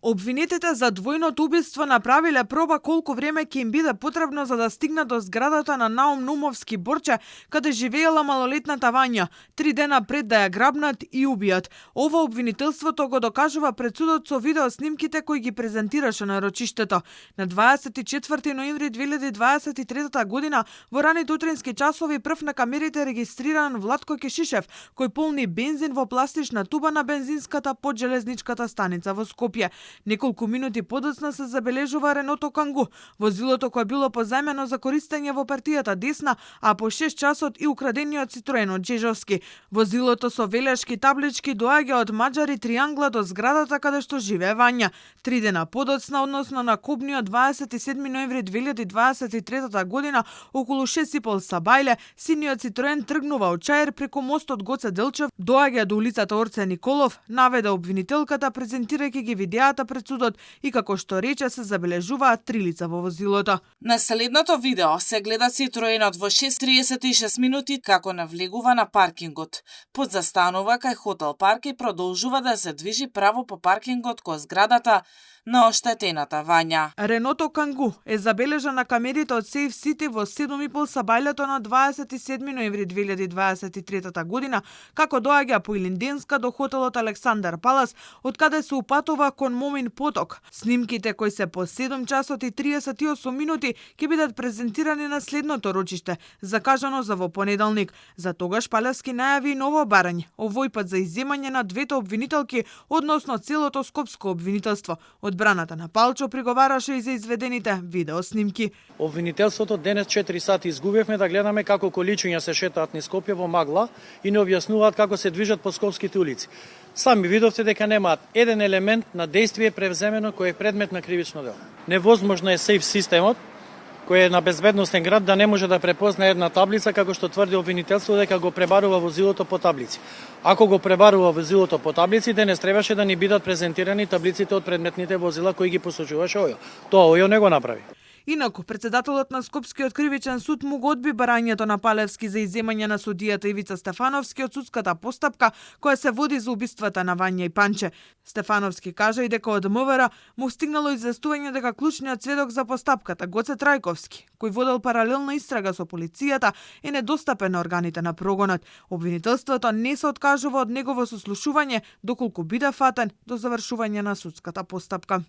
Обвинетите за двојното убиство направиле проба колку време ќе им биде потребно за да стигнат до зградата на Наум Нумовски Борче, каде живеела малолетната Вања, 3 дена пред да ја грабнат и убијат. Ова обвинителството го докажува пред судот со видеоснимките кои ги презентираше на рочиштето. На 24 ноември 2023 година во раните утрински часови прв на камерите регистриран Владко Кешишев, кој полни бензин во пластична туба на бензинската под железничката станица во Скопје. Неколку минути подоцна се забележува Реното Кангу, возилото кое било позајмено за користење во партијата Десна, а по 6 часот и украдениот Цитроен од Джежовски. Возилото со велешки таблички доаѓа од Маџари Триангла до зградата каде што живее Вања. 3 дена подоцна, односно на кобниот 27 ноември 2023 година, околу 6:30 сабајле, синиот Цитроен тргнува од Чаир преку мостот Гоце Делчев, доаѓа до улицата Орце Николов, наведе обвинителката презентирајќи ги видеата пред судот и како што рече се забележуваат 3 лица во возилото. На следното видео се гледа Цитроенот во 6:36 минути како навлегува на паркингот. Подзастанува кај хотел парк и продолжува да се движи право по паркингот кон зградата на оштетената Вања. Реното Кангу е забележан на камерите од Сейф Сити во 7:30 сабајлето на 27 ноември 2023 година, како доаѓа по Илинденска до хотелот Александар Палас, од каде се упатува кон Момин поток. Снимките кои се по 7 часот и 38 минути ќе бидат презентирани на следното рочиште, закажано за во понеделник. За тогаш Палевски најави ново барање, овој пат за изземање на двете обвинителки, односно целото скопско обвинителство. Одбраната на Палчо приговараше и за изведените видеоснимки. Обвинителството денес 4 сати изгубивме да гледаме како количиња се шетаат низ Скопје во магла и не објаснуваат како се движат по скопските улици. Сами видовте дека немаат еден елемент на действие превземено кој е предмет на кривично дело. Невозможно е сейф системот кој е на безбедносен град да не може да препозна една таблица како што тврди обвинителство дека го пребарува возилото по таблици. Ако го пребарува возилото по таблици, денес требаше да ни бидат презентирани таблиците од предметните возила кои ги посочуваше ОЈО. Тоа ОЈО не го направи. Инаку, председателот на Скопскиот кривичен суд му го одби барањето на Палевски за изземање на судијата Ивица Стефановски од судската постапка која се води за убиствата на Вања и Панче. Стефановски кажа и дека од МВР му стигнало известување дека клучниот сведок за постапката Гоце Трајковски, кој водел паралелна истрага со полицијата, е недостапен на органите на прогонот. Обвинителството не се откажува од негово сослушување доколку биде фатен до завршување на судската постапка.